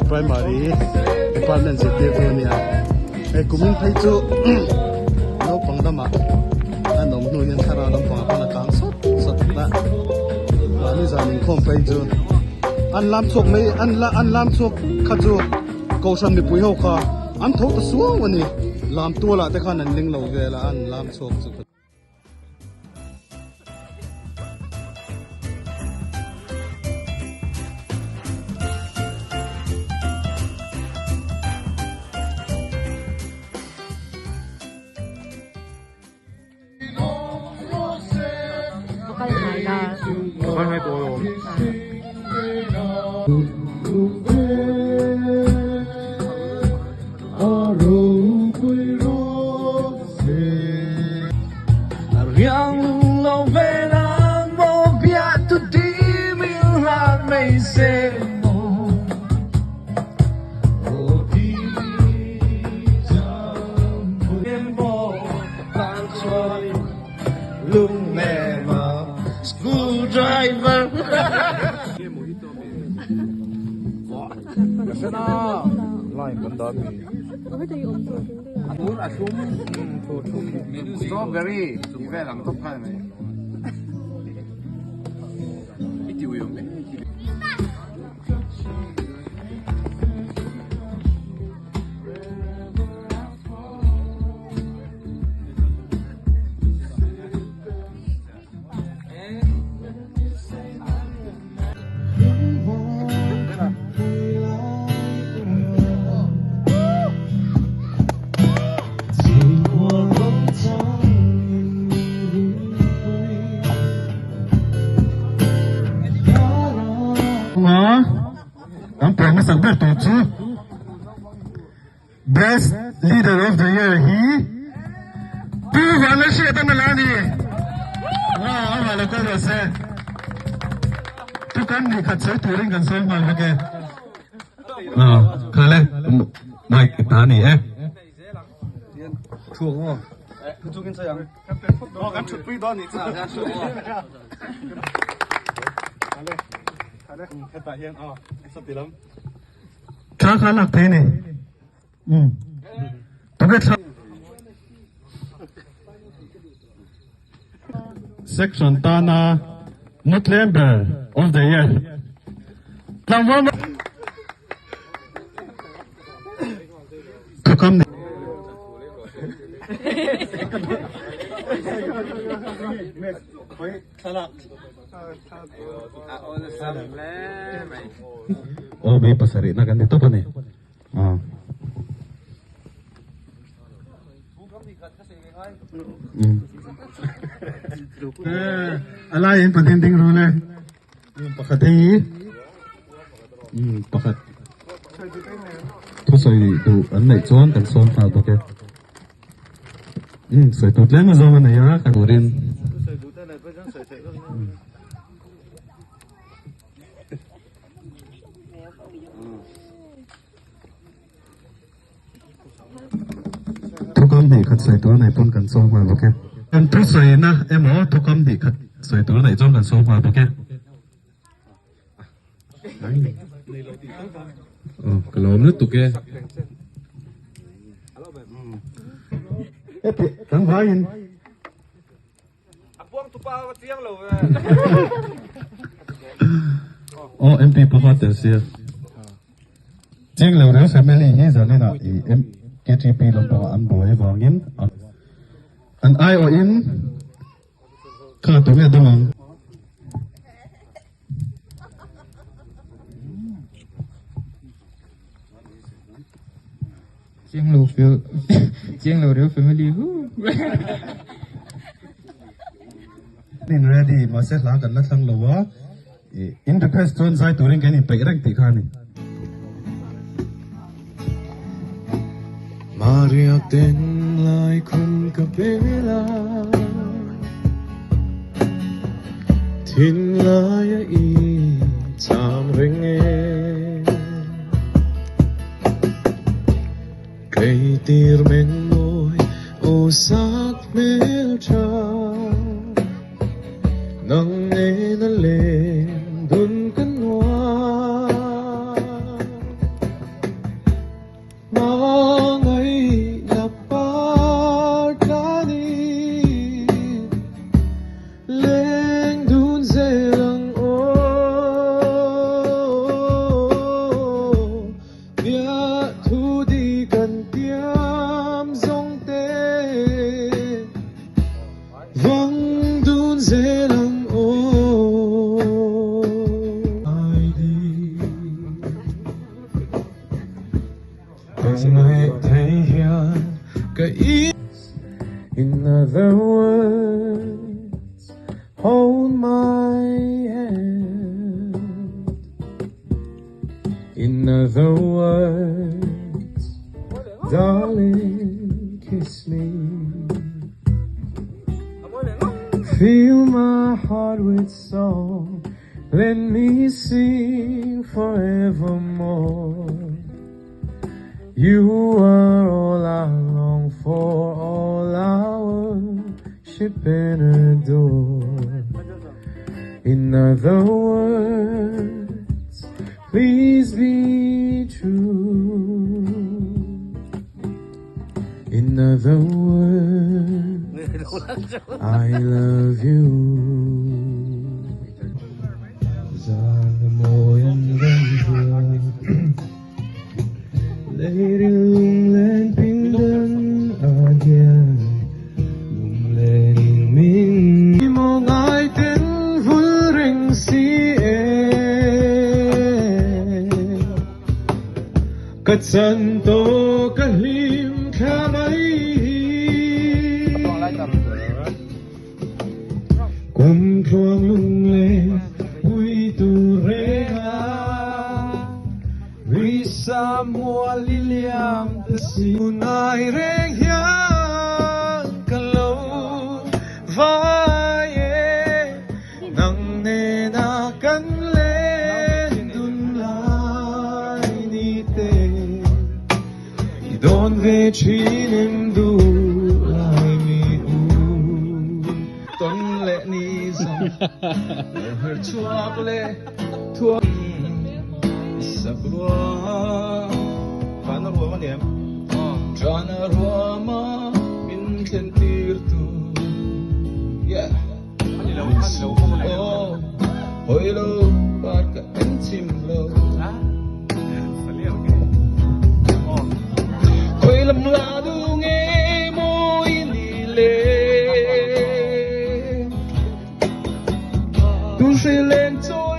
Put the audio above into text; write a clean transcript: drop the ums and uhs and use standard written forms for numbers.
Primary department zirtirtu a nia hei kumin phei chu naupang lamah an awm hnu hian thlarau lampangah pawn a tlang sawt sawt a mahni zan inkhawm phei chu an lam chhuak mai an la an lam chhuak kha chu kohhran mipui ho kha an tho ta suau a ni lam tualah te khan an ling lo vel a an lam chhuak chu. Kan pawh hmasak ber tur chu Best Leader of the Year hi Pu Vanlalhriata na la ni. Wow, a lo kal rawh se. Thu kan nih khat sawi turin kan sawi nghal bawk e. Ah, khale mic ta ni e. Thu ang Thu chu kin sawi ang. Kan thutpui dawn nih chu. Khale khale hetah hian aw sati lam. Thla kha lak thei ni. Um. Tunge thla Section tana Mutlem ber of the year. Tlangval Thukam ni. Aw mi pasarih na kan ni tawp a ni. Aw. A laiin pathian ding ru le. Pakhat hei pakhat thusawi duh an neih chuan kan sawm nghal bawk e. Sawi tur tlem azawng a nei a kan turin. Thukam hnih khat sawi tur nei pawn kan sawm nghal bawk e. Kan thusawina emaw thukam hnih khat sawi tur neih chuan kan sawm nghal bawk e. Aw ka lawm lutuk e. Hepi kan vaiin. A buang tupa a chiang lo ve. Aw MP pawh a tel sia. Chiang lo reu family hi zanin ah i KTP lampangah an buai vangin an aiawhin kha tunge dawng ang. Chiang lo fel chiang lo reu family hu. In ready mahse hla kan la thlang lo a in request chuan zai turin kan inpeih reng tih kha a ni. Maria ten lai khum ka bela Thin lai a i cham reng e Keitir meng mawi aw sak hmel tha Nang nena len dun ka nuam Hmangaihna par tlani Leng dun zel ang aw Bia thu di kan tiam zawng te Vang dun zel ang aw Ai di Ka ngaih thei hian ka i In other words hold my hand In other words darling kiss me Fill my heart with song Let me sing forevermore You are all I long for All I worship and adore In other words Please be true In other words I love you Zan a mawi an rawn hria Lei lunglen pingdan ah hian lunglen in min Maw ngai ten vul reng si e Ka chan tawh ka hlim thla mai hi Kum tluang lunglen pui tur reng a Risa mual i liam ta si. Ngai reng hian ka lo vai e, nang nena kan len dun lai ni te. I dawn ve thin em duh lai mi u. Tawn leh ni zawng lo her chhuak leh thuak sak ruang. Tana ruam a ni em? Tana ruama min thlen tir tu. Yeah. Min su aw hawi lo par ka en chim lo. Khawi lam la du nge maw i ni le? Tu hri leng chawi.